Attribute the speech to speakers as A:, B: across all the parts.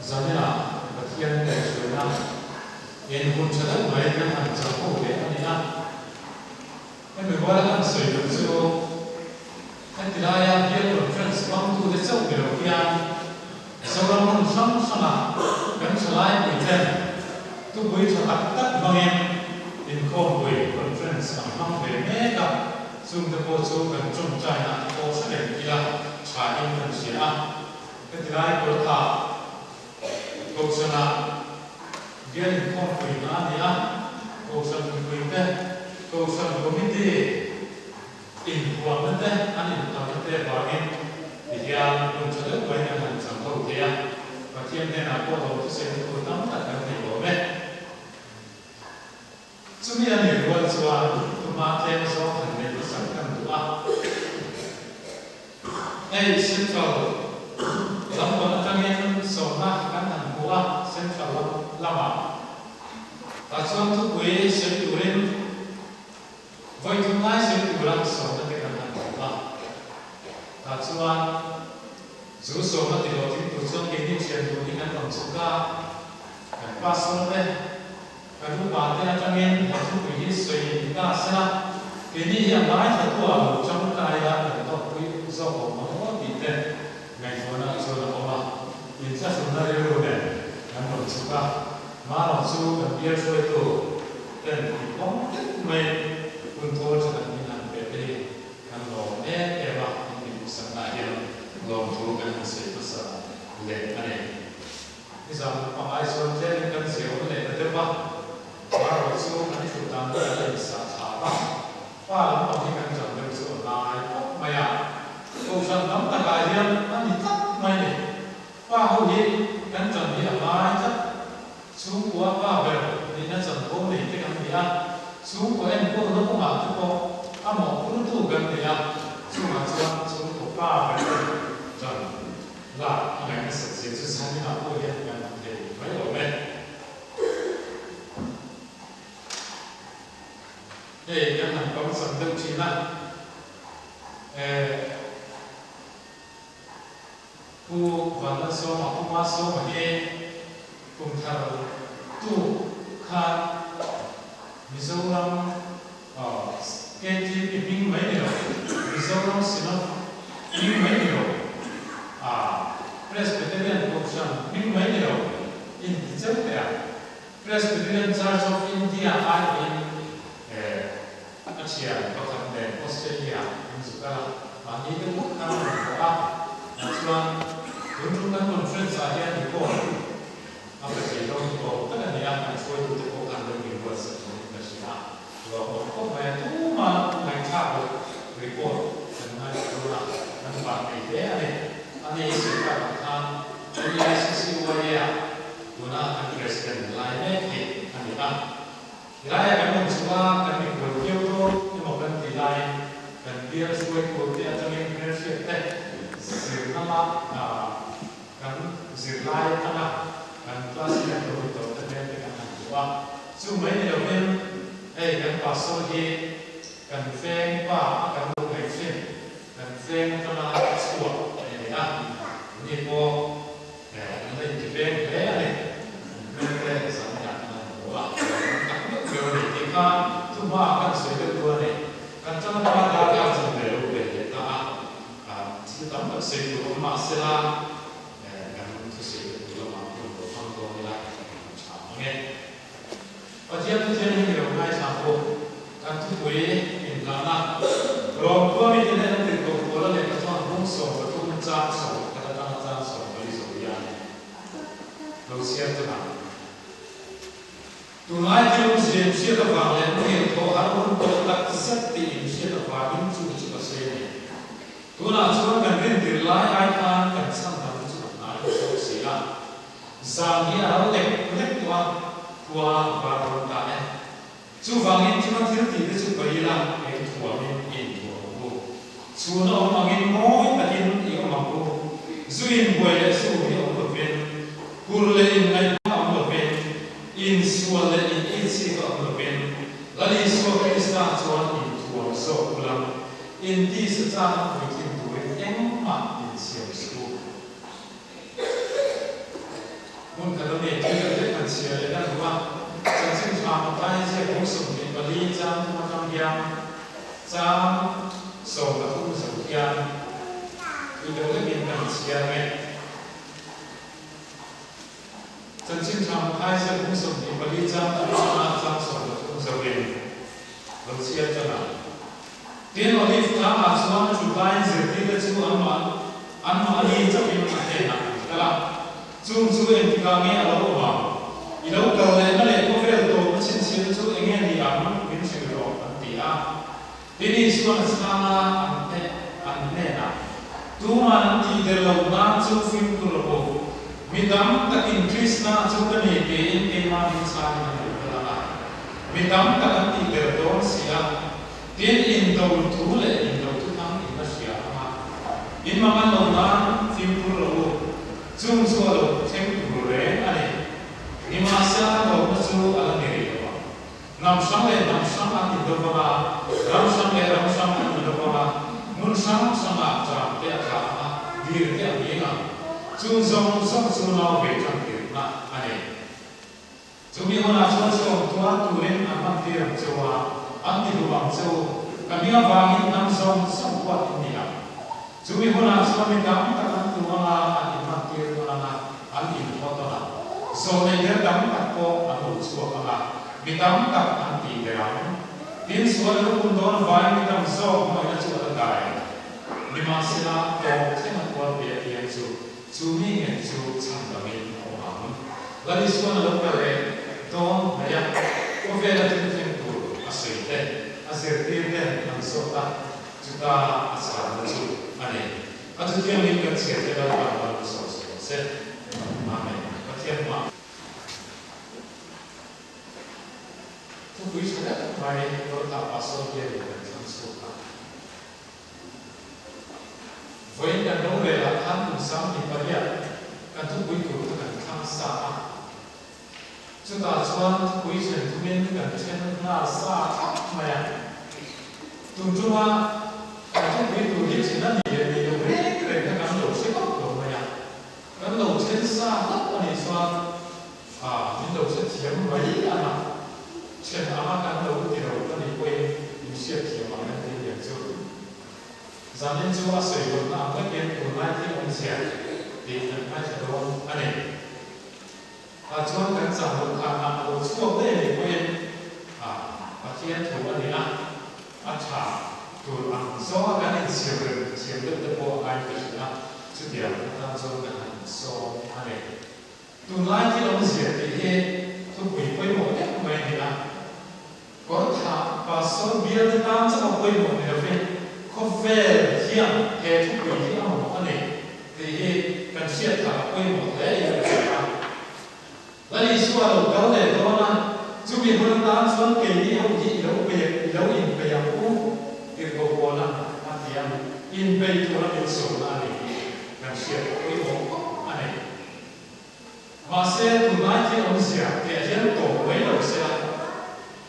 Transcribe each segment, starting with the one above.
A: Zanina Pathian kaihhruaina in hun tha deuh mai kan han chang ho leh a ni a. Hemi ruala kan sawi duh chu heti laia Bial Conference hmangtute chauh ni lo hian Zoram hmun hrang hranga kan thalai puiten tupui tha tak tak hmangin inkhawmpui conference an hmang ve mek a, chungte pawh chu kan tawngtaina pawh hre reng ila thain kan hria a. Heti lai kawltha Kohhranah bial inkhawmpui hna a ni a, Kohhran mipuite, Kohhran Committee inhuamna te, an inphalna te avangin tihian hun tha deuh maiin an han chang ho thei a, Pathian hnenah pawh lawm thusaina tur tam tak kan nei awm e. Chumi a nih rual chuan tuma tlem zawng han neih hmasak kan duh a. Hei Central lampang atangin sawmna kan han hmu a, Central lam lamah tah chuan thupui sawi turin vawi thum lai sawi tura sawmna te kan han hmu a. Tah chuan chu sawmna ti hlawhtling tur chuan keini thian dun hi kan rawn chhuk a, kan pastor te, Kan upa te atangin he thupui hi sawi ni ta sela, keini hi a ngaithla tu ah lo tangkai a kan tawkpui zawk awm ang aw tih te ngaihtuahna ah chuan a awm a, inthlahrunna rilru nen kan rawn chhuk a, marawh chu kan bial hruaitu ten tih pawm deuh mai hun thawl tha tak min han pe te hi kan lawm em em a, in tihduhsakna ah hian lawmthu kan han sawi hmasa leh a ni. Nizan pangai chuan tlemin kan zia awm leh ta deuh a. chu kan thut dan hi a la insah thla a, pa lampang hi kan ṭan deuh chu a ngai khawp mai a. Kohhran tam takah hian a ni tlat mai ni. Pa ho hi kan ṭan hi a ngai tlat. Chhungkua pa ber nihna chanvo nei te kan ni a, chhungkaw enkawlna kawngah te pawh a mawhphurtu kan ni a, chungah chuan chhungkaw pa ber te ṭan lak a ngaih nasat zia chu zaninah pawh hian kan hmu thei mai awm e. Hei kan han pangchang deuh ṭhin a, eh. Pu Vanlalsawma, Pu Masawma hi kum thar tuk khan Mizoram KTP hming mai ni lo, Mizoram Synod hming mai ni lo, Presbyterian Kohhran hming mai ni lo inti cheu teh a. Presbyterian Church of India aiawhin a thian pakhat nen Australia an zu kal a, mahni deuh ngawt khan a rawn thawh a, tah chuan tun tum kan conference ah hian report a pe thei dawn tawp tak a ni a, kan hruaitute pawh khan lo min buatsaih niin ka hria a, lawmawm khawp mai a, tuma ngaihthlak loh report kan ngaithla dawn a, kan vah thei hle a ni. A ni sawi tak ang khan NEICCYA ah tuna kan President lai mek hi a ni a. Helaiah kan rawn chhuk a, kan mikhual viau dawn emaw kan tih laiin kan bial hruaitu te atangin hmelhriat te zirna la kan zirlai atanga kan classmate lo ni tawh te hmel te kan han hmu a. Chu mai ni lovin hei kan pastor hi kan veng pa a kan lo ngaih thin, kan veng atanga chhuak a ni leh a, ni pawh An la inti veng hle a ni. Hmel te zanah kan han hmu a, kan tak meuh meuh a ni tih kha thuhma kan sawi deuh duh a ni. Kan tan hma darkar chan ve lo ve leh ta a, thil tam tak sawi tur awm mah sela kan thusawi deuh tur lamah hun lo hmang dawn ila kan tha ang e. Pathian Thuthian hi mi lo ngaithla pawh kan thupui inhlahna Rawngkhua mite hnena tirhkoh Paula lehkha chuan bung 13 chang 11 atanga chang 14 zo hian lo chhiar ta ang. Tunlai thil awmzia inhriat avang leh muhil thawh har hun tawh tak zet tih inhriat avangin chu chu ka sawi a ni. Tunah chuan kan rintir lai ai khan kan chhan dang chu a hnai ta zawk si a. Zan hi a ral lek lek tawh a, khua a var dawn ta e. Chuvangin thima thil tih te chu paih ila, eng thuamin i inthuam ang u. Chhun a awm angin mawi takin i awm ang u. Zu inbuai leh zu hi awm lovin, kur leh inngaihna awm lovin, insual leh in itchik a awm lovin, Lal Isua Krista chuan inthuam zawk ula, intisa chang a puitlin turin engmah insiam suh u. Hmun khat a nei thil deuh hlek han chhiar leh kan duh a, chanchin tha Mathaia ziak bung 24 chang thum atang hian chang 13 zo hian tui deuh hlekin kan chhiar mai. Chanchin tha Mathaia ziak bung 24 chang thum atanga chang 13 zoin lo chhiar tan a. Tin, Olive tlangah chuan a thut laiin zirtirte chu anmah anmahni chauhin a hnenah an kal a. Chung chu engtikah nge a lo awm ang? I lo kal lehna leh khawvel tawpna chhinchhiahna chu eng nge ni ang? Min hrilh rawh, an ti a. Tin, Isua'n a chhang a, an hne an hnenah, Tuman an tih der loh nan chu fimkhur rawh u. Mi tam takin Krista chu ka ni tiin keimah min chhangin an lo kal ang a. Mi tam tak an tih der dawn si a. Tin, indo thu leh indo thu thang in la hria ang a, in mangan lo nan fimkhur rawh u, chung chu a lo thleng tur reng a ni. Nimahsela tawpna chu a la ni rih lo ang. Hnam hrang leh hnam hrang an indo vang a, ram hrang leh ram hrang an indo vang a, hmun hrang hrangah ṭam te a tla ang a, dir te a nghing ang. Chung zawng zawng chu nau ve ṭan tirhna a ni. Chumi hunah chuan sawm tuar turin an man tir ang cheu a, an ti duh ang cheu. Ka hming avangin hnam zawng zawng huat in ni ang. Chumi hunah chuan mi tam tak an tu ang a, an inman tir dawn ang a, an inhaw dawn ang. Zawhneih der tam tak pawh an lo chhuak ang a, mi tam tak an ti der ang. Tin, sual a lukhum dawn avangin mi tam zawk hmangaihna chu a la dai ang. Nimahsela, tawp thleng a tuar ve apiang chu Chu mi ngei chu chhan dangin a awm ang. Lal Isuan a lo kal leh dawn mai a. Khawvel. Khawvela thil thleng tur a sawi te, a zirtir ten an zawt a, chuta a chhanna chu a nei. A thuthiangin kan chhiar te Lalpan mal a sawm sawi se. Amen. Pathian hma. Thupui tha deuh mai Lawta Pastor hianin kan thlang chhuak a. Vawiin kan rorel ah khan kum 28 kan thupui tur kha kan thlang sa a. Chutah chuan thupui then thumin kan then nghal sa thlap mai a. Tun tuma kan thupui tur hi then a ni leh ni lo reng reng kha kan lo hre vak lo mai a. Kan lo then sa hlauh a nih chuan min lo hrethiam mai ang a, then anga kan lo ti lo a nih pawhin min hriatthiam ang em tih hian chu zanin chu a sawi rawtna ang vekin tunlai thil awmzia tih kan ngaithla dawn a ni. Tah chuan kan chang loh khan a lo chhuak daih a nih pawhin Pathian thu a ni a, a tha tur ang zawnga kan insiam rem thiam deuh te pawh a ngai ka hria a, chutiang atan chuan kan han sawm a ni. Tunlai thil awmzia tih hi thupui pawimawh deuh mai a ni a, Kawrthah Pastor bial te tan chauh a pawimawh ni lovin khawvel hian he thupui hi a mamawh a ni tih hi kan hriat thah a pawimawh hle in ka hria a. Lal Isua lo kal leh dawn a, chumi hun atan chuan keini ho hi i lo pe i lo inpeih ang u tirhkoh Paula a ti a, inpeih tura min sawmna a ni tih kan hriat a pawimawh khawp a ni. Mahse, tunlai thil awmzia teh hian tawp mai lo se la,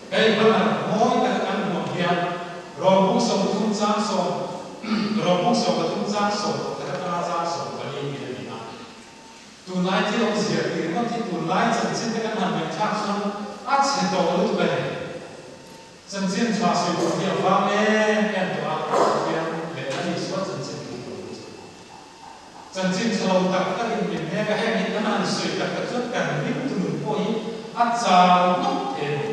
A: hei banner mawi taka kan hmuh hian Rawlbung 30 chang sawm Rawlbung 13 chang 11 atanga chang 14 hi a ni a. Tunlai thil awmzia tih ringawt hi tunlai chanchin te kan han ngaihthlak chuan a chhe tawh lutuk a ni. Chanchin tha sawi tur hi a vang em em tawh a, Pathian leh Lal Isua chanchin thu tur hi chu. Chanchin tha lo tak tak in min hnek a, heng hi kan han sawi tak tak chuan kan ring tu nun pawh hi a chau ngawt thei a ni.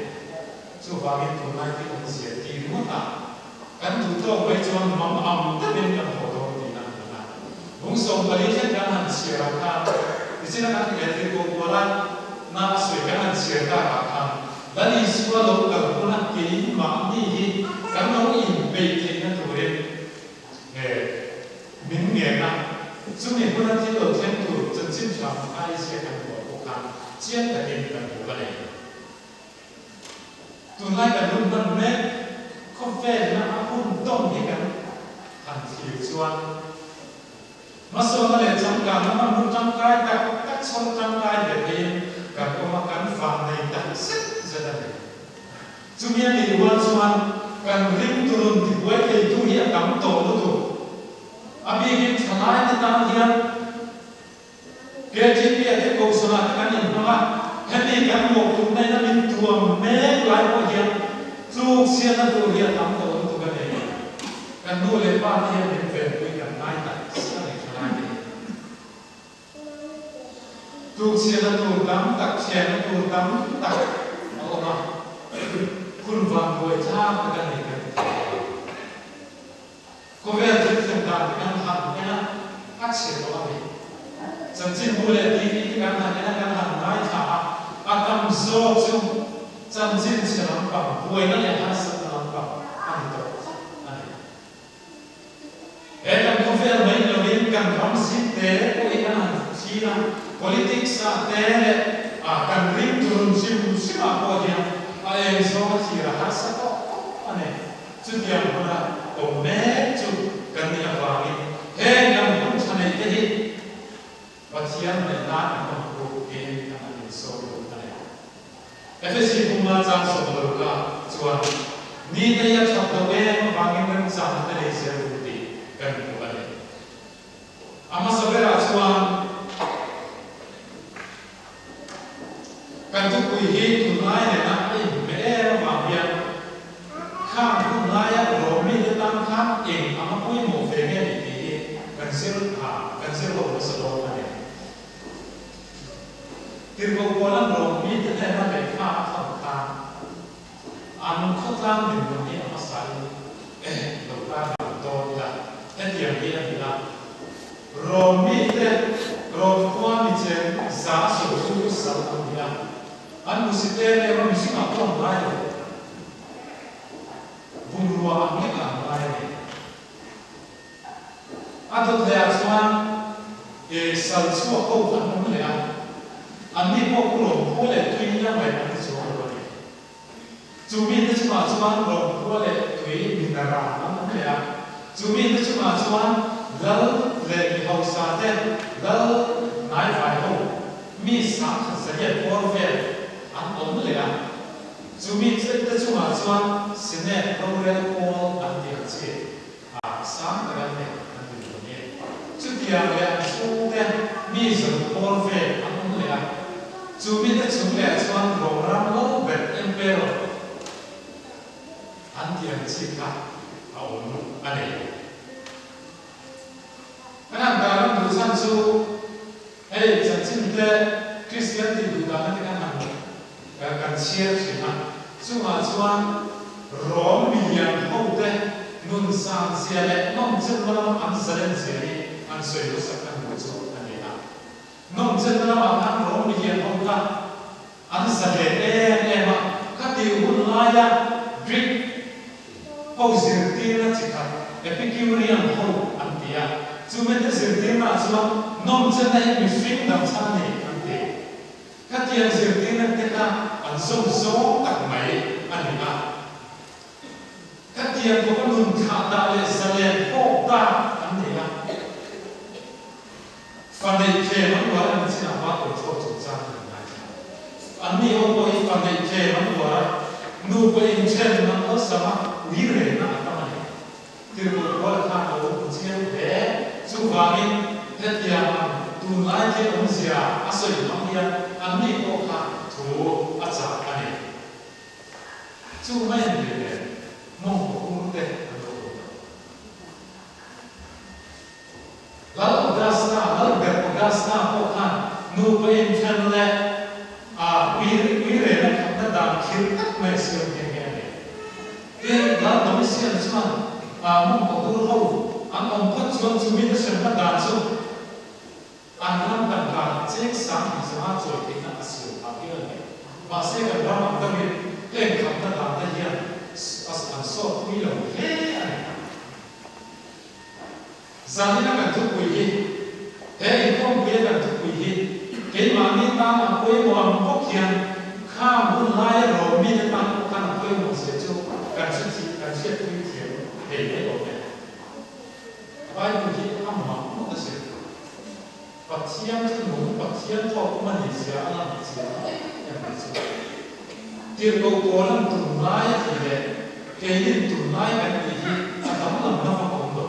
A: Chuvangin tunlai thil awmzia ti ringawt a, kan duh tawk mai chuan mam ang deuhin kan haw dawn tihna a ni a. Bung 14 thleng kan han chhiar ang khan, tichina kan lehtir ko kual a, na a sawi kan han chhiar tak ah khan Lal Isua lo kal huna keimahni hi kan lo inpeih theihna turin he min ngen a, chumi huna thil lo thleng tur chanchin tha ai ziak kan hmuh pawh khan chiang takin kan hmu a ni. Tunlai kan hun hman mek khawvelna a hun tawng hi kan han thlir chuan hmasawnna leh changkanna hmanrua tangkai tak tak chhawr tangkai ve theiin kan awm a, kan vannei tak zet zet a ni. Chumi a nih rual chuan kan ring turun tibuai theitu hi a tam tawh lutuk. A bikin thalaite tan hian KTP a te kohhran ah te kan inhmang a, hemi kan mawhphurhna in a min tuam mek lai pawh hian tluk chhiatna tur hi a tam tawh lutuk a ni. Kan nu leh pa te hian min venpui kan ngai tak zet a ni thalai te hi. Tluk chhiatna tur tam tak, thianna tur tam tak a awm a, hun vanbuai thlak tak a ni kan ti thei a. Khawvel thil thlen dan te kan han en a, a chhe tawh a ni. Chanchinbu leh TV te kan han en a, kan han ngaithla a, a tam zawk chu chanchin chhe lampang, buaina leh harsatna lampang a ni tawh tlat a ni. He kan khawvel mai lovin kan ram zing te pawhin an han thlir a, politics ah te leh ah kan ring turun hrim hrim ah pawh hian a eng zawng a thlir a harsa tawh khawp a ni. Chutiang hmuna awm mek chu kan nih avangin heng kan hun tha neih te hi Pathian neih nan an awm ruk tiin kan han insawi duh a ni. Efesi bunga chang 16 ka chuan ni te hi a that loh em avangin remchangna te nei zel duh tih kan hmu a ni. A hmasa berah chuan Kan thupui hi tunlai nena a inhmeh em avang hian khang hun laia Rawmite tan khan eng anga pawimawh ve nge ni tih hi kan zir ha kan zir ho nasa dawn a ni. Tirhkoh Paula'n Rawmite hnena lehkha a thawn khan an khawtlang dinhmun hi a hmasain lo tarlang dawn ila hetiang hi a ni a. Rom mite, Rom khua mi chen 130 sal an ni a. An hmusit em em a, mihringah pawh an ngai lo. Bungrua ang lekah an ngai a ni. A dawt lehah chuan e sal chhuak ho an awm leh a, anni pawh khu rawn khua leh tui nia ngaih an ni chuang lo a ni. Chu mite chungah chuan rawn khua leh tui minara an awm leh a, chu mite chungah chuan lal leh mi hausa te, lal hnaivai ho, mi 10,000 zariat bawr vel an awm leh a. Chu mi te chungah chuan Senate rorel pawl an ti ang chi a sang tak an nei an ti duh ni. Chutiang leh an chhungte mi zaruk pawl vel an awm leh a, chu mite chung leh chuan Rom ram lo ber Emperor an ti ang chi kha a awm a nei. Kan han tar ram duh chhan chu hei chanchin te Kristian tih duh dahna te kan han kan chhiar thin a, chungah chuan Rom milian ho te nun sang zia leh nawmchenna lama an zalen zia hi an sawi hmasak kan hmuh chu a ni a. Nawmchenna lamah khan Rom milian ho kha an zalen em em a, khati hun laia Greek ho zirtirna chi khat Epicurean ho an ti a, chumite zirtirnaah chuan nawmchenna hi mihring dang chhan a ni an ti. Khatiang zirtirna te kha an zawm zawng tak mai a ni a. Khatiang khawpa nun thlah dah leh zalen hawk dak an ni a. Fa neih tlem an uar a ni chin ah va tur chhuak chungchang kan ngaithla. Anni ho pawh hi fa neih tlem an uar a, nupa inthen an awlsam a, ui rehna a tam a ni. Tirhkoh Paula khan a lo hmu chiang hle. Chuvangin, hetiang ang tunlai thil awmzia a sawi hmang hian anni pawh kha thu a chah a ni. Chu mai an leh leh mawngkaw hur te an lo awm lo. Lal Augusta, Lalber Augusta pawh khan nupa inthen leh a ui uirena khatna dan khirh tak mai a siam nghe nghe a ni. Tin, Lal Domitian chuan a mawngkaw hur ho an awm phawt chuan chu mite hremna dan chu an ram tangka cheng sang hnih zanga chawi theihna a siam phah hial a ni. Mahse kan ram ang deuhin heng khatna dan te hian an sawt pui lo hle a ni. Zanina kan thupui hi, he inkhawmpuia kan thupui hi keimahni tan a pawimawh ang bawk hian kha hun laia rawm mite tan pawh khan a pawimawh zia chu kan hre thih kan hriatpui thiam thei mai awm e. Bible hi a mah ngawt a sin. Pathian chu nung, Pathian thawk awm a nih zia a lang chiang em em mai chu. Tirhkoh pawl an tunlai a tih leh keinin tunlai kan tih hi a danglamna vak a awm lo.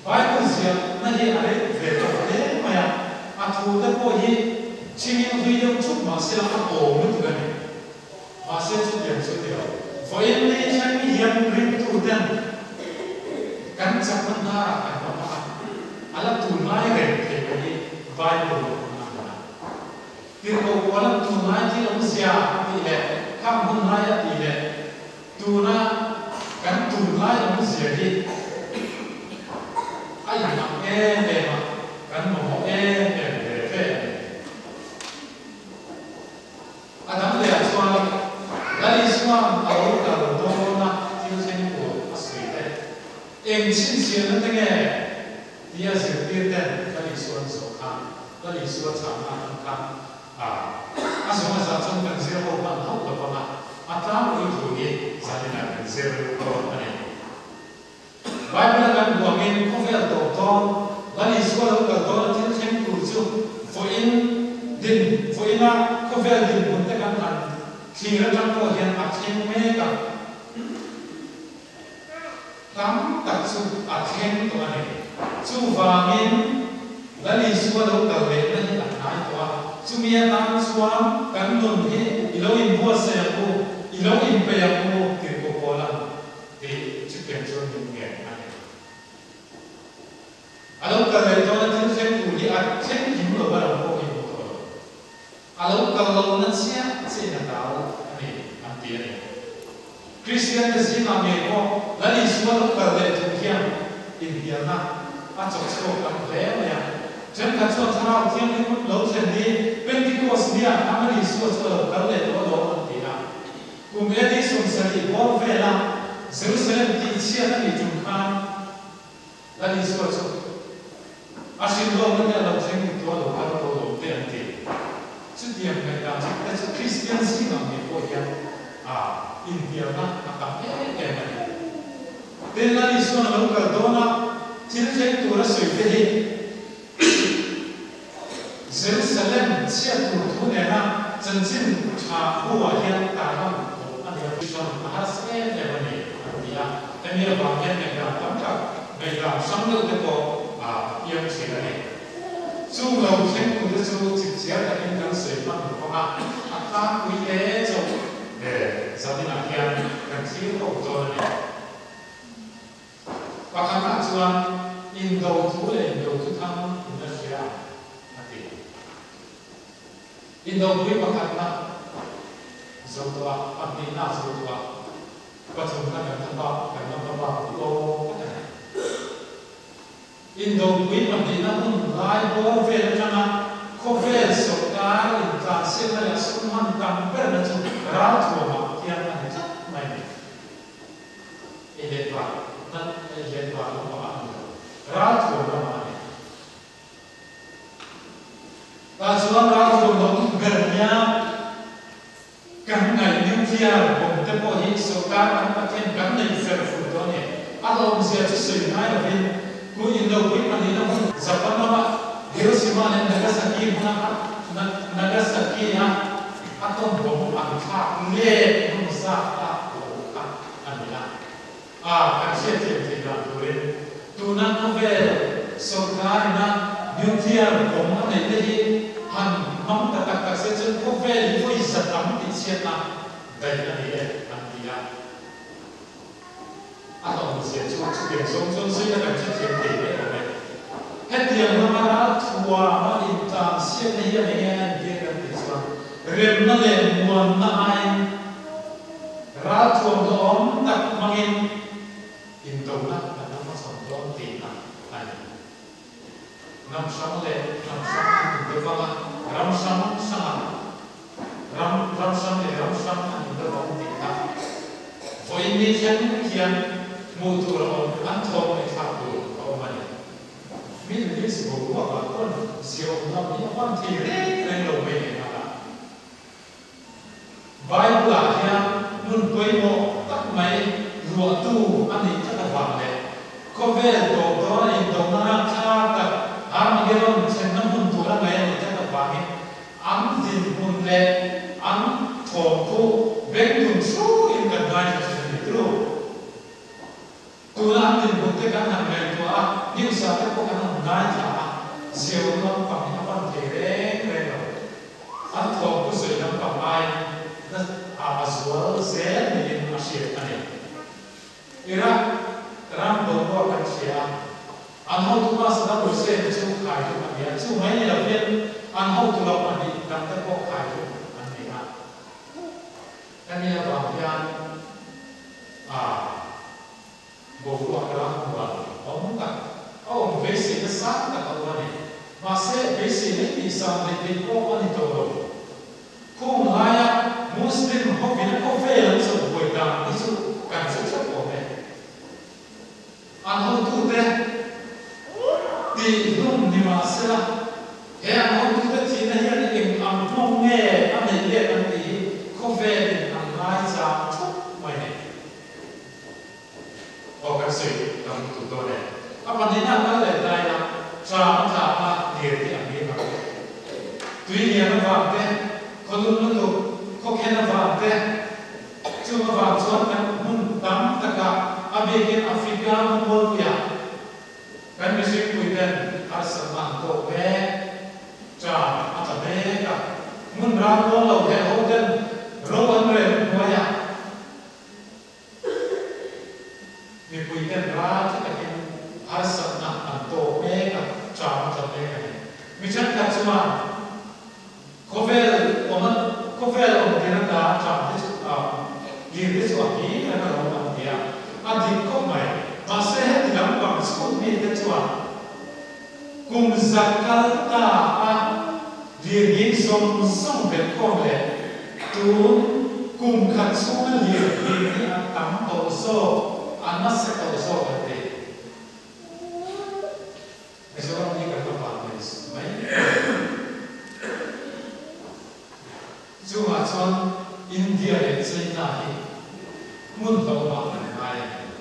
A: Bible ziahna hi a rei ve tawh hle mai a, a thu te pawh hi chingin hlui deuh thup mah sela a awm lutuk a ni. Mahse chutiang chu ti lo. Vawiin ni thleng hian ringtu ten kan chakna hnarah kan va hmang a, a la tunlai reng thei pawh hi Bible lo hmang a ni a. Tirhkoh Paula'n tunlai thil awmzia a tih leh khang hun lai a tih leh tuna kan tunlai awmzia hi a inang em em a, kan mamawh em em ve ve a ni. A dang lehah chuan Lal Isua'n a lo kal dawna thil thleng tur a sawi leh. Eng chhinchhiahna te nge tia zirtir ten Lal Isua'n zawh khan Lal Isua chhangna atang khan a a zawng a zah chuan kan zir ho hman hauh lo vang a, a tlangpui thu hi zaninah kan zir dawn a ni. Bible a kan buangin khawvel tawp dawn, Lal Isua lo kal dawna thil thleng tur chu vawiin din, vawiina khawvel dinhmun te kan han thlir atang pawh hian a thleng mek a, tam tak chu a thleng tawh a ni. Chuvangin Lal Isua lo kal lehna hi a hnai tawh a, chumi atan chuan kan nun hi i lo inbuatsaih ang u, i lo inpeih ang u tirhkoh pawl ang. Tih chutiang chuan min ngen a ni. A lo kal leh dawn a thil thleng tur hi a thleng kim lo a lo pawh hi hmu tawh lo. A lo kal lo na chiah chiah in a dal a ni an ti a ni. Kristian te zingah ngei pawh Lal Isua lo kal leh thu hian inhnialna a chawk chhuak tam hle mai a. Thenkhat chuan Thlarau Thianghlim lo thlen hi Pentecost nia khan Lal Isua chu a lo kal leh. chhiat a nih tum khan Lal Isua chu a hrin lawkna te a lo thleng dik tawh a lo kal tawh lo te an ti. Chutiang ngaihdan chu te chu Kristian zingah ngei pawh hian a inhnialna a tam em em a ni. Tin, Lal Isua'n a lo kal dawn a, thil thleng tur a sawi te hi Jerusalem chhiat tur thu nena chanchin tha buah hian tarlan awm a ni a, hran a harsa em em a ni an ti a. Hemi avang hian ngaihdan tam tak, ngaihdan hrang deuh te pawh a piang thin a ni. Chung lo thleng tute chu chipchiar takin kan sawi hman lo vang a, a tlangpui hle chauh he zaninah hian kan thlir ho dawn a ni. Pakhatah chuan indo thu leh indo thu thang in a hria a ti. Indopui pakhatna zo tawh a, pahnihna zo tawh a, pathumna kan la bak, kan la hma bak ni awm tak a ni. Indopui pahnihna hun lai bawr vel atanga khawvel sawrkar intlansiakna leh sum hman tam berna chu ralthuamah hian a ni tlat mai a ni. Ei leh bar nat ei leh bar lampang ah a ni lo, ralthuam lamah a ni. Tah chuan ralthuam lo tum ber nia kan ngaih nuclear bomb te pawh hi sawrkar kan Pathian kan nei fer fur tawh a ni. A hlawmzia chu sawi ngai lovin ku indopui pahnihna hun Japan rama Hiroshima leh Nagasaki hmuna Nagasaki-a atom bomb an thlak let hmun zat a lo kha a ni a. A kan hriatthiam theih dan turin tuna khawvel sawrkarina nuclear bomb a neih te hi han hmang ta tak tak se chuan khawvel hi vawi za tam tih chhiatna daih a ni e an ti a. A hlauhawmzia chu chutiang zawng chuan sawi a kan hrethiam thei mai awm e. Hetiang lama ral thuama intlansiakna hi a ni nge a entir kan tih chuan remna leh muanna aiin ral thuam hlauhawm tak hmangin indona kan la hmachhawn dawn tihna a ni. Hnam hrang leh hnam hrang an indo vang a, ram hrang hranga ram ram hrang leh ram hrang an indo vang tih kha vawiin ni thleng hian hmuh tur a awm, an thawm ngaihthlak tur a awm a ni. Middle East boruakah pawn ziaawm lam hi a hman thei reng reng lo mai leh nghal a. Bible-ah hian hmun pawimawh tak mai luahtu a nih tlat avang leh khawvel tawp dawna indona rangthlak tak Armageddon thlenna hmun tura ngaih a nih tlat avangin an dinhmun leh an thawmkhu bengdun hruin kan ngaithla thin a ni tru. Tuna an dinhmun te kan han ngaihtuah a, news ah te pawh kan han ngaithla a, ziawn lampang hi a pan thei reng reng lo. An thawmpu sawi lampang aiin na a zual zel niin a hriat a ni. Iraq ram boruak kan hria a, an hotu pa Saddam Hussein chu khai tum a ni a, chu mai ni lovin an hotu lo pahnih dang te pawh khai tum an ni a. Hemi avang hian a boruak ram huan awm tak a awm beiseina sang tak a awm a ni. Mahse, beiseina i tih sang leh theih pawh a ni tawh lo. Khung laia Muslim hovin a khawvel an chawlh buai dan hi chu kan hre theuh awm e. An hotute tih hlum ni mah sela, he an hotute thihna hian eng ang hmawng nge a neih let an tih hi khawvelin an ngai chang thup mai ni. Aw kan sawi tam lutuk dawn e. A pahnihna kal leh daina tram a tlak a lir hi a hming ang. Tui lian avang te, khawlum lutuk, khawkhen avang te, Chung avang chuan kan hmun tam takah, a bikin Africa hmunmualpuiah, kan mihringpuiten harsatna an tawk mek, ṭam a tla mek a. Hmun ralmuang lo heh hoten ro an rel hnuaiah mipuiten ral tha takin harsatna an tawk mek a, ṭam a tla mek a ni. Mi ṭhenkhat chuan. Khawvel awm a, khawvel awm tir ata tang te chu a, lir te chu a him reng alawm an ti a, a dik khawp mai. Mahse heti lampang chhut mi te chuan kum za kal ta a lir nging zawng zawng belh khawm leh tun kum khat chhunga lir nging hi a tam tawh zawk A nasa tawh zawk an ti. Mizoram hi kan la van mai mai Chungah chuan India leh China hi hmun hlauhawmah kan ngai a ni.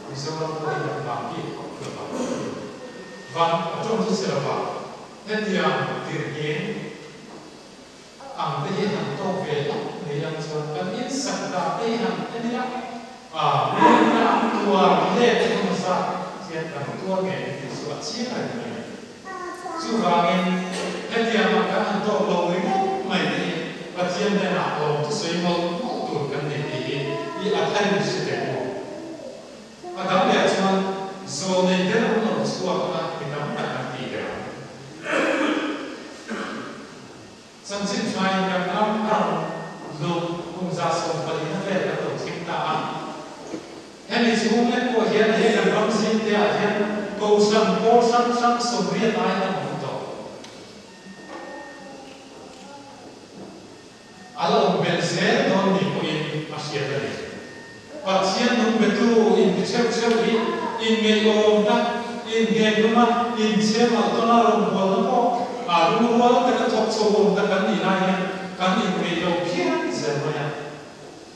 A: Mizoram pawh hi kan vang bik khawp lo va. Van a tawng chu che lo va, hetiang tirhngeng ang te hi han tawk ve hlauh ni ang chuan kan insak dah te hi han en ila, a miin an tuar let emaw zat hian kan tuar ngei ang tih chu a chiang reng mai a ni. Chuvangin, hetiang ang kan han tawk lo ringawt mai te hi Pathian hnenah lawm thusawi mawlh mawlh tur kan nei tih hi i a tharin hre teh maw? A dang leh chuan zawlnei ber an lo chhuak anga mi tam tak an tih ber ang. Chanchin thain kan ram a rawn luh kum 140 na vel kan lo thleng ta a. Hemi chhung lek pawh hian he kan ram zing te ah hian kohhran pawl hrang hrang 80 aiin a awm tawh. A la awm belh zel dawn ni pawhin a hriat a ni. Pathian nung betu inti theuh theuh hi inngeihawmna, inngheknuma, inchhem alh tawna rawngbawlna pawh a lungrual taka thawk chho awm tak kan nih lai hian kan inngeih lo phian zel mai a.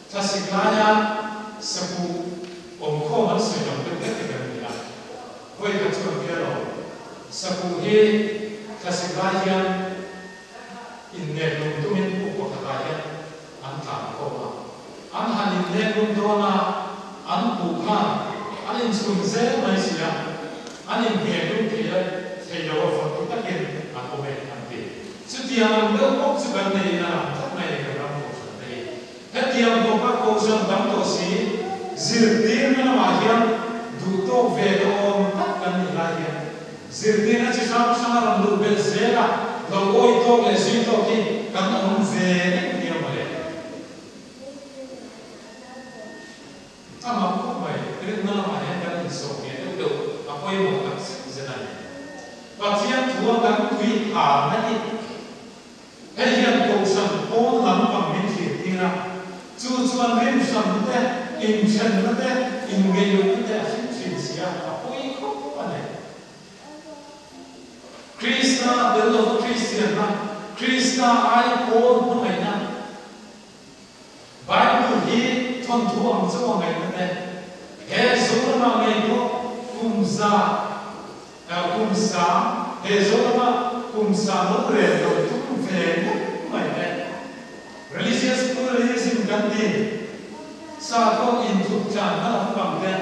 A: Thlasik laia sakuh awmkhawm an sawi lam deuh hlek te kan ni a, vawi khat chu an tia lo. Sakuh hi thlasik lai hian innek lum tumin puk pakhatah hian an tlan khawm a. An han innek lum dawn a, an puh khan an inchhun zel mai si a, an inhnek lum thei a, thei lo a vawt takin an awm e an ti. Chutiang ang deuh bawk chu kan nei in a lang tlat mai a ni kan ram kohhran te hi. Hetiang bawka kohhran tam tawh si, zirtirna lamah hian duh tawk ve la awm tak kan nih lai hian zirtirna chi hrang hrang a rawn luh belh zel a, lo awi tawk leh zui tawk hi kan awm ve reng nia mawle. A mak khawp mai, rinna lamah hian kan insawh ngheh deuh deuh a pawimawh tak zet zet a ni. Pathian thua kan tui harna hi hei hian kohhran pawn lam pang min thlir tir a, chu chuan rinhran te, inthenna te, inngeihlohna te a hrim thin si a, a pawi khawp a ni. Krista tel lova Kristianna, Krista aia pawn hmangaihna, Bible hi thawnthu ang chauh a ngaihna te, he Zorama ngei pawh kum za, kum sang, he Zorama kum sang lo rel lo tum ve ngawt mai te, religious pluralism kan ti, sakhaw inthup tlanna lampang te,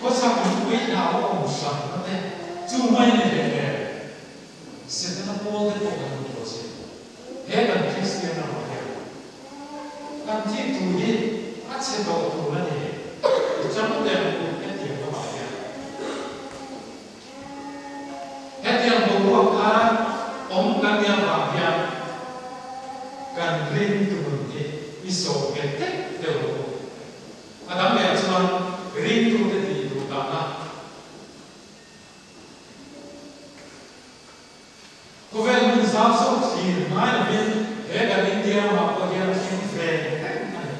A: khawchhak lungpui hlau a awm hranna te, chu mai ni hle hle. Setana pawl te pawh kan hmu tawh si. He kan Kristian ramah hian kan thik thu hi a chhe tawh tur a ni. I chang teh ang u hetiang ramah hian. Hetiang boruak kha awm kan nih avang hian kan ring tunun hi i sawm nghet deuh deuh ang u. A dang leh chuan ringtute tih duh dahna. Khawvel hmun zau zawk thlir ngai lovin he kan India ramah pawh hian a thleng ve reng a ni.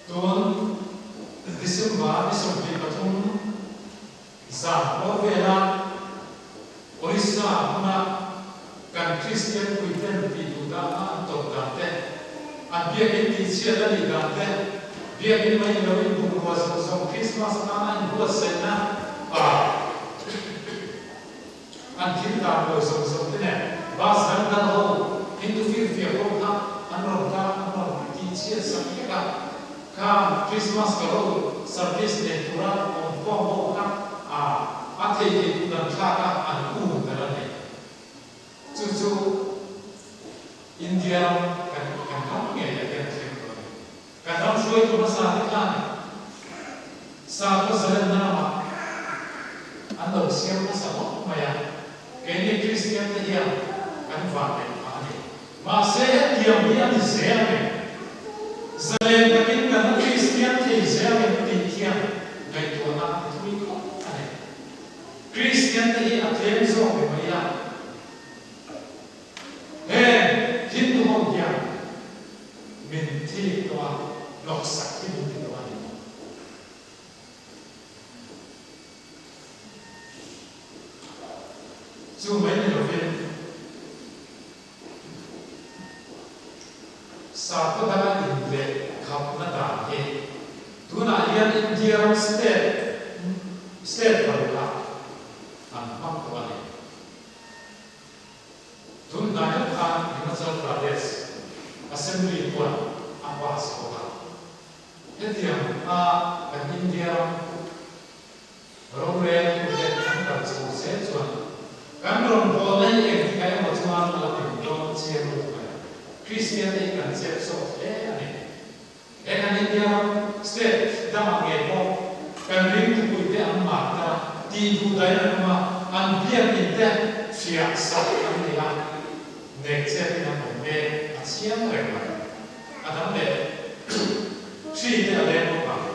A: Tun December ni 23 zan bawr vela Orissa hmuna kan Kristian puiten tih duh dahna an tawrh dan te, an biakin tihchhiat a nih dan te, biakin mai lo in bungrua zawng zawng Krismas atana inbuatsaihna pa an thil dan buai zawng zawng te nen bus dang kal ho Hindu firfiak ho kha an rawn kal an rawn tihchhiat sak vek a, Kha Christmas carol service nei tura awmkhawm ho kha a a thei thei tu dan thlak a an um ber a ni. Chu chu India ram kan kan ram ngei ah hian a thleng tawh a ni. Kan ram hruaitu hmasa te khan sakhaw zalenna ramah an lo siam hmasa ngawt mai a, keini Kristian te hian kan vanneih phah a ni. Mahse hetiang hi a ni zel a ni. Zalen takin kan la Kristian thei zel em tih hian ngaihtuahna a ti thui khawp a ni. Kristian te hi a tlem zawk ni mai a. Heng Hindu ho hian min thik tawh a. Hnawksak hi min ti tawh a ni. Chu mai ni lovin sakhaw danga inleh khapna dan hi tunah hian India ram state state parukah an hmang tawh a ni. Tun hnai deuh khan Himachal Pradesh Assembly puan a pass bawk a. Hetiang a kan India ram rorel tute an kal chho zel chuan kan rawngbawlna hi engtikah emaw chuan a la pin dawn chiang lutuk a ni. Kristian te hi kan chep zawk hle a ni. He kan India ram state dangah ngei pawh kan ringtupuite an mar ta tih duh daih an awm a, an biakin te hriah sak an ni a, nek chepin an awm mek a chiang reng mai. A dang leh hri te a leng bawk ang.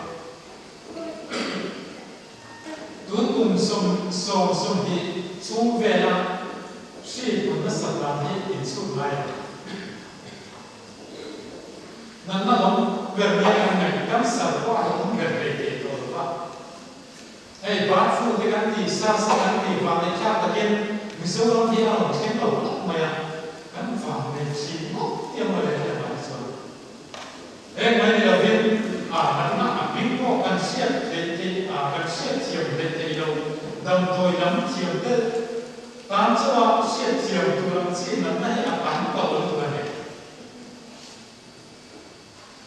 A: Tun kum 20 chhung vela hri pun nasat dan hi inchhut ngai a. Natna lam ber nia kan ngaih cancer pawh a awm ber hlei thei tawh lo va. Hei bird flu te kan tih, SARS te kan tih vang leh thlak takin Mizoram hi a rawn thleng lo hlauh mai a, kan vang nei thin ngawt tiang mawle hei ah hi chuan. Heng mai ni lovin a natna a hming pawh kan hriat theih theih a kan hriat thiam hlei thei lo damdawi lam thiam te Tan chauha hriatthiam tur ang chi natna hi a tam tawh lutuk a ni.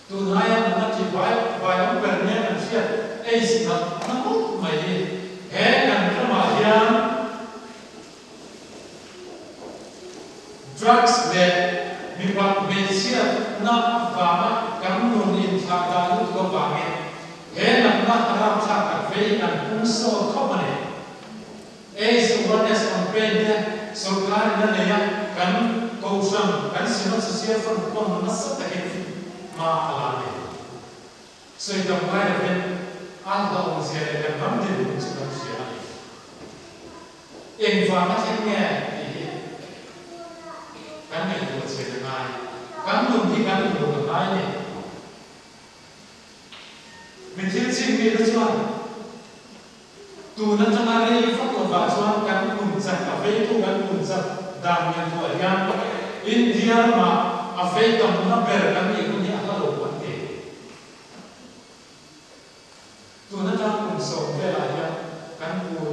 A: Tunlaia natna chi vai vai awm ber nia kan hriat AIDS natna ngawt mai hi he kan ramah hian drugs leh mipat hmeichhiatna avanga kan nun inthlah dah lutuk avangin he natna a rapthlak tak ve hi kan pung sawn khawp a ni. AIDS Awareness Campaign te sorkar in a nei a, kan Kohhran, kan Synod Social Front pawn nasa takin hma a la a ni. Sawi tam ngai lovin a hlauhawmzia leh kan ram dinhmun chu kan hria a ni. Engvang a thleng nge tih hi kan ngaihtuah chian a ngai. Kan nun hi kan uluk a ngai a ni. Mi thil ching mite chuan Tun atanga rei vak lovah chuan kan pun chak a veitu kan pun chak dan ngaihtuah hian India ramah a vei tamna ber kan nih hun hi a hla lo an ti. Tun atang kum 10 velah hian kan pun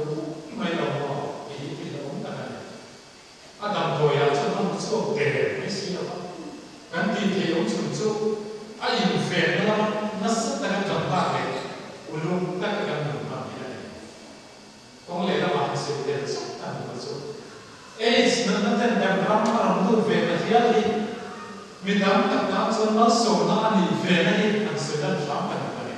A: mai lo maw tih hi thil awm tak a ni. A damdawiah chuan a hmu chhuak der mai si lo va, kan tih theih awm chhun chu a invenna lama nasa taka ṭan lak leh uluk taka kan nun hman hi a ni. Kawng leh lamah han sawi tel chauh ta ni lo chu AIDS natna ten kan ram a rawn lut ve ta hial hi mi tam tak tan chuan malsawmna a nih vena hi han sawi lan hram ta ni lo a ni.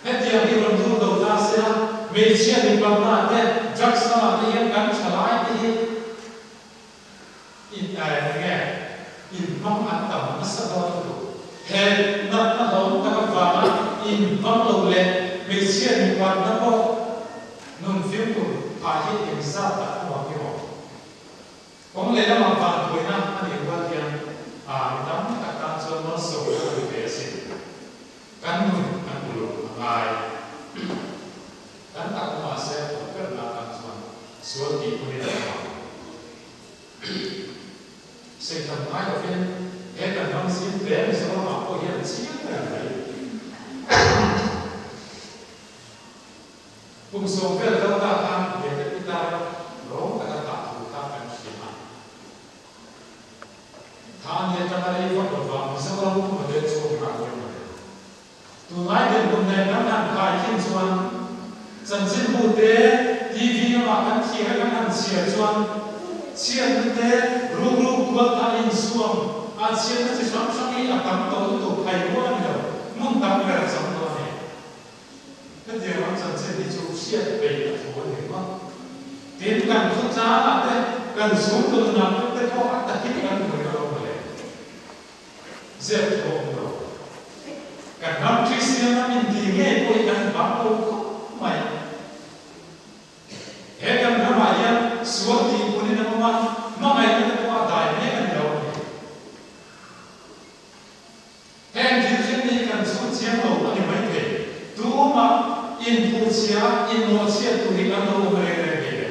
A: Hetiang hi rawn lut lo ta se a, hmeichhia mipa te, drugs lamah te hian kan thalai te hi in eng nge inhmang an tam nasa dawn lutuk. He natna hlawm tak avanga inhmang lo leh hmeichhia mipatna pawh nun fimkhur phah hi engzat tak a vang emaw? Kawng leh lamah vantuaina a nih rual hian a mi tam tak tan chuan malsawmna a ni ve asin. Kan nun kan uluk a ngai. Kan tak awmah se a tawp ber na tan chuan sual tih hunin a awm ang. Seitam ngai lovin he kan ram zim hle Mizoramah pawh hian chiang reng mai. Kum 10 vel kal ta khan Hmete Pitar rawng taka tah thu kha kan hria a. Tha ni atanga rei vak lova Mizoram puma leng chhuak nghal reng a ni. Tunlai dinhmun nen kan han khai khin chuan chanchinbu te, TV lamah kan thlir a kan han chhiar chuan chhiatna te, rukruk tual kha a insuam a, chhiatna chi hrang hrang hi a tam tawh lutuk hai rual a ni lo, hmun tam ber a chang tawh a ni. Hetiang lam chanchin hi chu hriat peih a thu a ni ringawt. Tin, kan khawtlangah te, kan chhungkaw nunah te te pawh a takin kan hmu reng alawm mawle. Zep thu a awm lo. Kan ram Kristian ram inti ngei pawh hi kan bang lo khawp mai. He kan ramah hian sual tih punin an awm a, hmangaihna te pawh a dai mek a ni lo a ni. Heng thil thleng te hi kan. inchhia inmawhchhiat tur hi kan lo awm reng reng ve lo.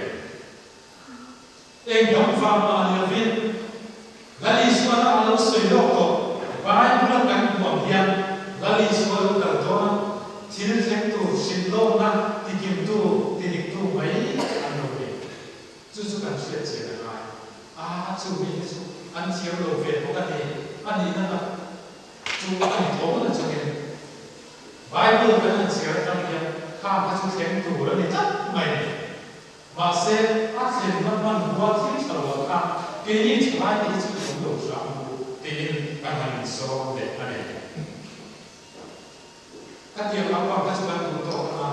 A: Eng dang vang mah ni lovin Lal Isuana a lo sawi lawk tawh. Bible-a kan huam hian Lal Isua lo kal dawn a, thil thleng tur hrilh lawkna tikimtu, tidiktu mai an lo ni. Chu chu kan hriat chian a ngai. A, chu mi hi chu an thiam lo ve bawk a ni, a nihna tak chu a ni tho na chungin Bible kan han chhiar atang hian khang kha chu thleng tur a ni tlat mai ni. Mahse, a thlenna hmanrua thil tha lo ah khan keini thalai te hi chu i awm lo hram ang u tiin kan han insawm leh a ni. Khatiang lampang kha chu kan duh tawk ang a,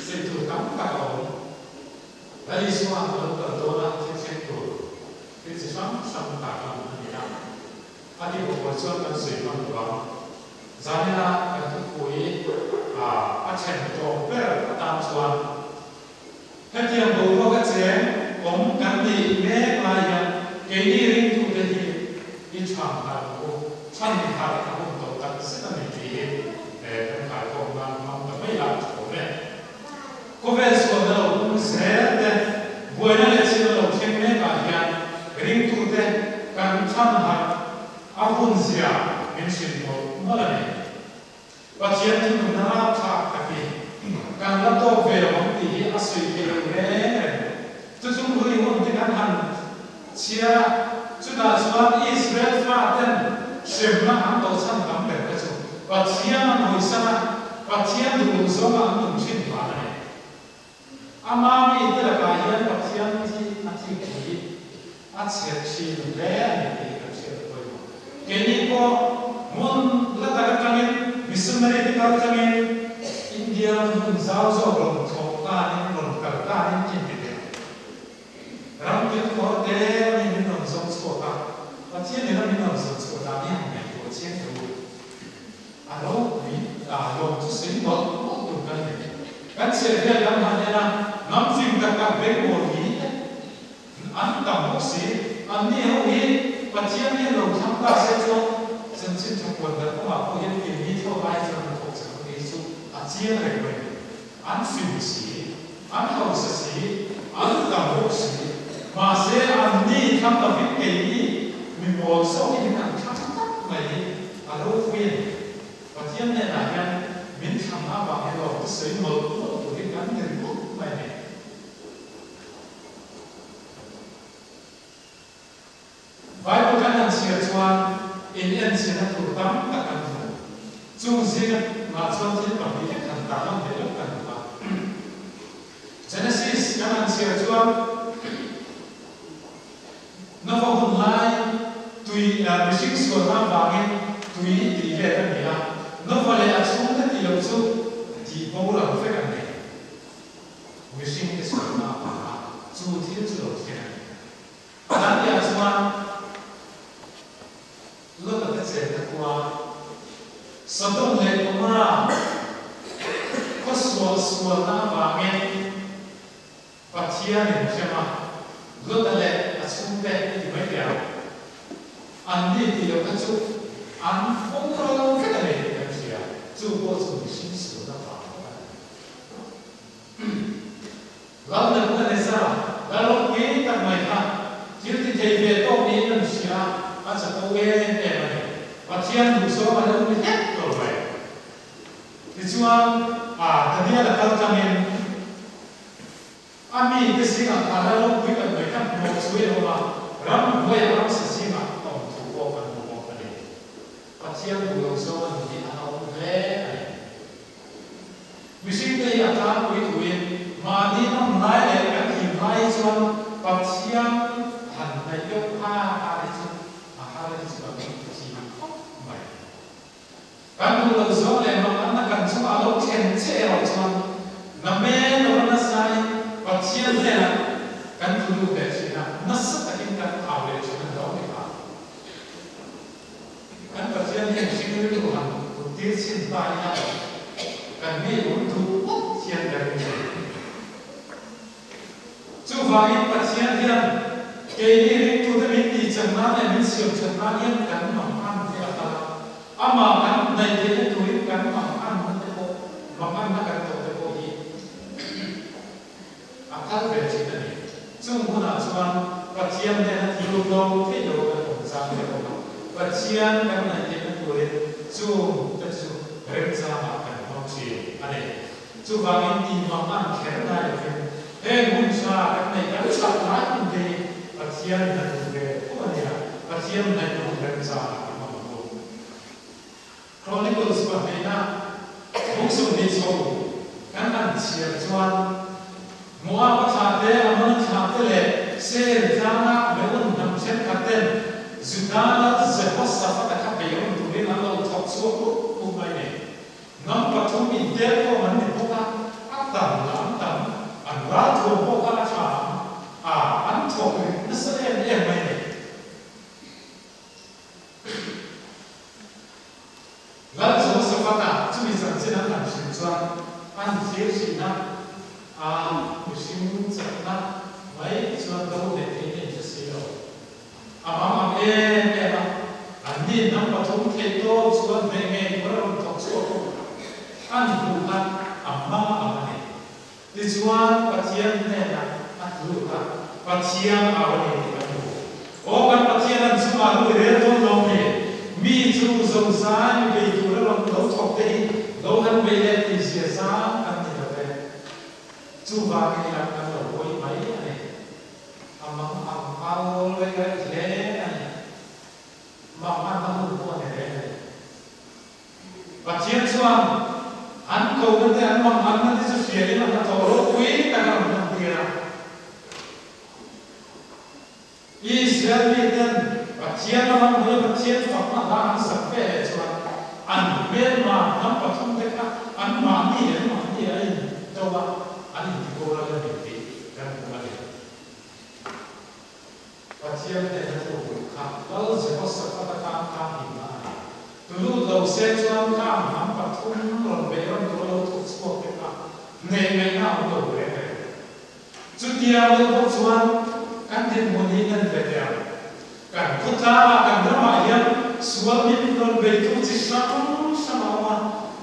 A: sawi tur tam tak a awm. Lal Isua a lo kal dawn a, thil thleng tur thil chi hrang hrang tarlan a ni a. A ti bawk chuan kan sawi hman lo ang. Zanina kan thupui a then tawk ber atan chuan hetiang boruak a cheng awm kan nih mek lai hian keini ringtute hi i chhan harh ang u, chhan harh a hun tawh tak zet a ni tiin kan khaikhawm nan hmang ta mai a tha awm e. Khawvel sualna lo pung zel te, buaina leh chhilna lo thleng mekah hian ringtute kan chhan harh a hun zia min hrilh mawlh mawlh a ni. Pathian thununna rapthlak tak hi kan la tawk ve lo ang tih hi a sawi theih lo reng reng. Chuchung hlui hun te kan han chhiar a, chutah chuan Israel faten hremna an tawhchhan tam ber te chu Pathian an hawisan a, Pathian duh loh zawnga an nung thin vang a ni. Ama mite lakah hian Pathian thi a thik hi a chhe thin hle a ni tih kan hriat a pawimawh. Keini pawh hmun la tak atangin missionary te kal tangin India ram hmun zau zawk rawn thawk tanin rawn kal tanin a inti thei. Ram kilkhawr te mi min rawn zawng chhuak a, Pathian in a min rawn zawng chhuah dan hi han ngaihtuah chiang teh u. A ropui a lawm chu sawi mawlh mawlh tur kan nei. Kan chhehvel kan han en a, hnam fing tak tak bengbawl hi te an tam bawk si. Anni ho hi Pathian hian lo thlang ta se chuan chanchin tha puan dan kawngah pawh hian keini thawk ai chuan an thawk chak ang tih hi chu a chiang reng mai a ni. An fing si, an hausa si, an tam bawk si. Mahse anni thlang lovin keini mi mawl zawk hi min an thlang tlat mai hi a ropui a ni. Pathian hnenah hian min thlang avang hi lawm te sawi mawlh mawlh tur hi kan ni ringawt mai a ni. Bible kan han chhiar chuan in enchhena tur tam tak kan hmu. Chung zinga ngah chuan thil pahnih lek han tarlan ve lawk kan hmu a. Genesis kan han chhiar chuan Nova hun lai tui mihring sualna avangin tui tih let a ni a, Nova leh a chhungte tih loh chu tih boral vek an ni. Mihringte sualna avanga chu thil chu lo thleng a ni. A dang leh ah chuan Lota te chenna khua Sodom leh Gomorrah khaw sual sualna avangin Pathian in hrem a, Lota leh a chhungte i ti mai teh ang. Anni tih loh kha chu an boral vek a ni tih kan hria, chu pawh chu mihring sualna vang bawk a ni. Lal Nebuchadnezzar, lal ropui tak mai kha thil ti thei ve tawk niin an hria a, a chapo em em a ni. Pathian duhzawng a lo ni hlek lo mai. Tichuan, a Daniel a kal tlangin a mite zingah kha lal ropui tak mai kha hnawh chhui a awm a, ram hnuaiah ramsa zingah a awm thu pawh kan hmu bawk a ni. Pathian duh lo zawng a ni hi a awm hle a ni. Mihringte hi a tlangpui thuin mahni nawm lai leh kan hlim lai hi chuan Pathian han hnaih deuh kha a hi chu a har hi chu kan hmu thin khawp mai. Kan duh lo zawng leh manganna kan chungah a lo thlen che erawh chuan namen lova nasain Pathian hnenah kan tlu lut leh thin a, nasa takin kan au leh thin a ni lo ni kha. Kan Pathian hian hring rilru han kut tir chhin ta ila kan ngei awm duh ngawt hian ka ring thei. Chuvangin Pathian hian keini ringtute min tihchak nan leh min siam that nan hian kan mangan te a kal a, amah kan hnaih theihna turin kan manganna te pawh, manganna kan tawh te pawh hi. kal ve thin a ni. Chung hunah chuan Pathian hnena thil do theih lo kan awm chang te awm a, Pathian kan ngaih theihna turin chung te chu remchangah kan hmang thin a ni. Chuvangin inmang an kher ngai lovin heng hun tha kan neih kan chak lai hun te hi Pathian in a duh ve tho a nia, Pathian ngaihna hun remchangah kan hmang ang u. Chronicles pahnihna bung 20 chho kan han chhiar chuan Moab-a thlah te, Ammon-a thlah te leh Seir tlanga Meun hnam thenkhat ten Juda lal Jehoshaphat-a kha beirawn turin an lo thawk chhuak rup rup mai nei. Hnam pathum intel khawm an ni bawk a, a tam lah an tam, an ralthuam pawh kha a tha ang a, an thawk rit nasa em em mai nei. Lal Jehoshaphat-a chumi chanchin an han hrilh chuan an thlir thin a, a mihring chakna mai chuan do leh theihna in hre si lo. A mang ang em em a, anni hnam pathum theih tawp chuan hneh ngei tur a rawn thawk chhuak u. An hmuh kha a mang ang a ni. Tichuan, Pathian hnenah a tlut a, Pathian au a ni tih kan hmu. Aw kan Pathian an chungah lu i rel dawn lo nge? Mi chu zozai mi bei tur a rawn lo thawk te hi lo han bei leh tih zia zang kan ni lo ve. Chuvangin i lam kan lo hawi mai a ni. A mang ang au rei rei hle a ni. Mang an na hun pawh a ni reng a ni. Pathian chuan an kohna te an manganna te chu hriain a hnathawh ropui tak a rawn hman tir a. Israel miten Pathian lama hmuia Pathian fakna hla an sak ve leh chuan an hmelma hnam pathum te kha an mahni leh an mahni a in do a, an intihboral a ni tih kan hmu a ni. Pathian hnena tlukluh kha Lal Jehoshaphat atan khan himna a ni. Tulut lo se chuan khang hnam pathum rawn beih ram tur a lo thawk chhuak te kha hneh ngaihna a awm lo reng reng. Chutiang deuh bawk chuan kan dinhmun hi nan ve teh ang. Kan khawtlangah kan ramah hian sual min rawn beitu chi hrang hrang a awm a,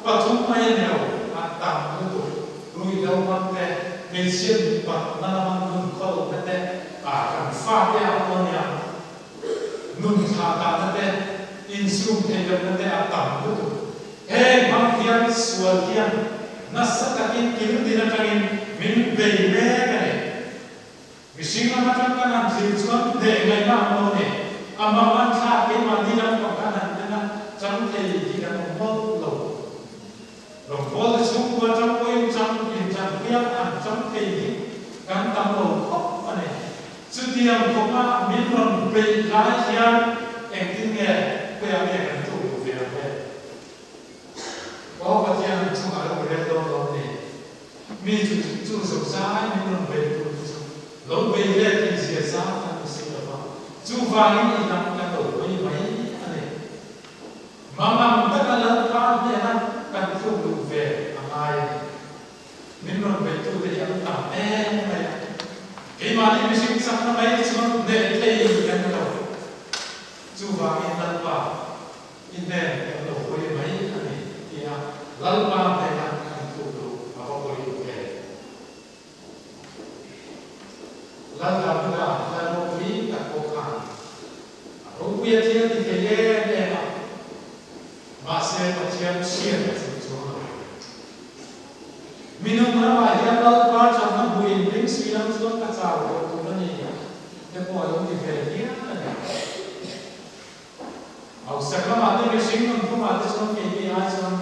A: pathum mai a ni lo, a tam lutuk. Ruihhlo hmang te, hmeichhia mitpat na lama nun khawlohna te, a kan fate ah pawh nia nun thlah dahna te, insum theih lohna te a tam lutuk. Heng hmang hian sual hian nasa takin kil din atangin min bei mek a ni. Mihring lam atang kan han thlir chuan hneh ngaihna ang lo ni. A mang an thlak keimahni lam pang kan han en a, chang thei hi kan awm mawlh lo. Rawngbawl te chhungkua chang pawhin chang inchang hian an chang thei hi kan tam lo khawp a ni. Chutiang khawpa min rawn beih lai hian engtin nge khawiah nge kan tluk duh ve ang le? Aw Pathian an chungah lo rel dawn lo ni. Mi chu chu zozai min rawn beih tur te chu lo bei let in zia zang kan ni si lo va, chuvangin i lam kan lo hawi mai a ni. Mangang taka Lalpa hnena kan tluk luh ve a ngai a ni. Min rawn beihtute hi an tam em mai a, keimahni mihring chakna mai chuan hneh thei kan ni lo. Chuvangin Lalpa i hnen kan lo hawi mai a ni tia Lalpa hnena kan tluk luh a va pawimawh em. Lal Davida hla ropui tak pawh khan a ropui a thil ti thei em em a, mahse Pathian chhiat a chhun chuang lo. Minung ramah hian Lalpa chakna hmuin ring sui lam chuan ka chau tawh tur a ni te pawh a lo ti ve hial a ni. Hausak lamah te mihring nun phungah te chuan keini ai chuan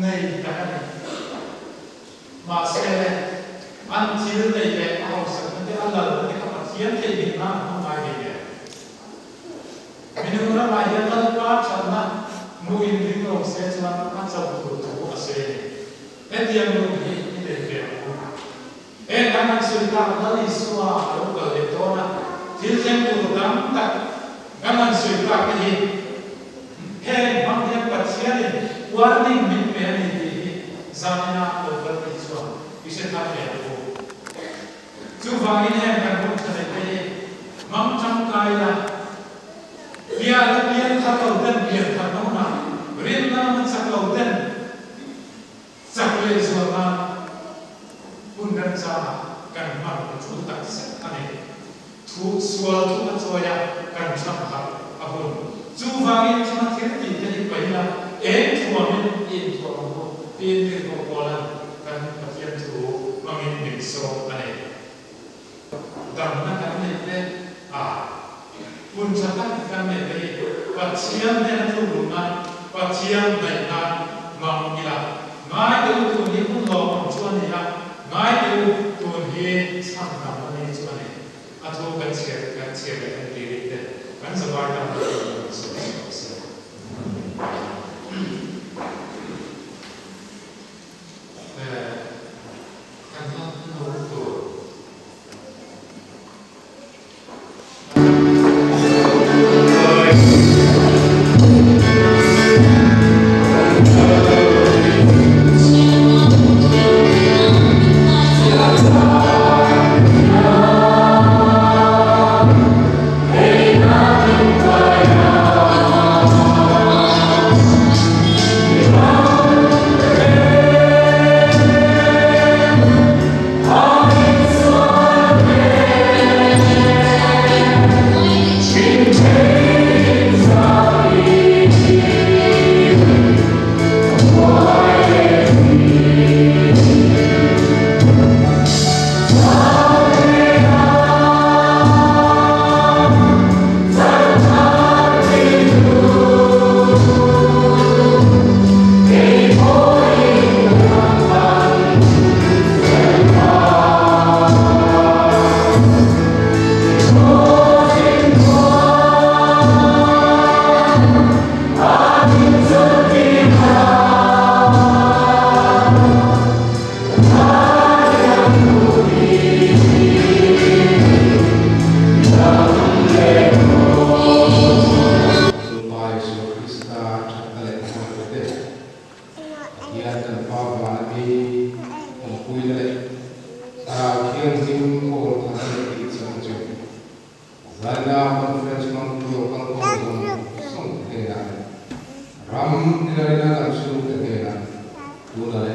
A: nei tak a ni. Mahse, an thil neih leh a hausakna te, a lalna te kha Pathian theihnghilhna an hmang ngai ve nen. Minung ramah hian Lalpa thatna hmuh in ring lo se chuan a cho tur thu a sawi a ni. Hetiang nun hi i nei ve ang u. Heng kan han sawi tak Lal Isua a lo kal leh dawn a, thil thleng tur tam tak kan han sawi tak te hi heng hmang hian Pathianin warning min pe a ni tih hi zanina lo kal tih chuan i hre thar ve ang u. Chuvangin heng kan hun tha neih te hi hmang tangkai la, pian a pian thar lo ten pian thar na hunah rinna lama chak lo ten Chak leh zual nan hun remchangah kan hman a tul. Thu sual thu a chawi a, kan chhang harh a hun. Chuvangin thima thil tih te hi paih ila, eng thuamin i inthuam ang u tiin tirhkoh Paula'n kan Pathian thu hmangin min sawm a ni. Damna kan neih te a, hun tha tak kan neih te hi Pathian hnena tlukluhna, Pathian hnaihna hmang ila. Ngai teh u tun hi hun lawmawm chu a ni a, ngai teh u tun hi chhan dam a ni chu a ni. A thu kan chhiar kan chhiar leh kan tirin te kan zavai tan a tih kan sawi chhuak se. Kan hla hnung tur.
B: Lalpa Isua Krista thatna leh hmangaihna te, Pathian kan Pa vana mi awmpuina leh Thlarau Thianghlim pawl khatna leh tih chang chu Zaina Conference hmangtu lo kal khawm zawng zawng te hnenah leh ram tinarina kan chhungte hnenah tuna leh.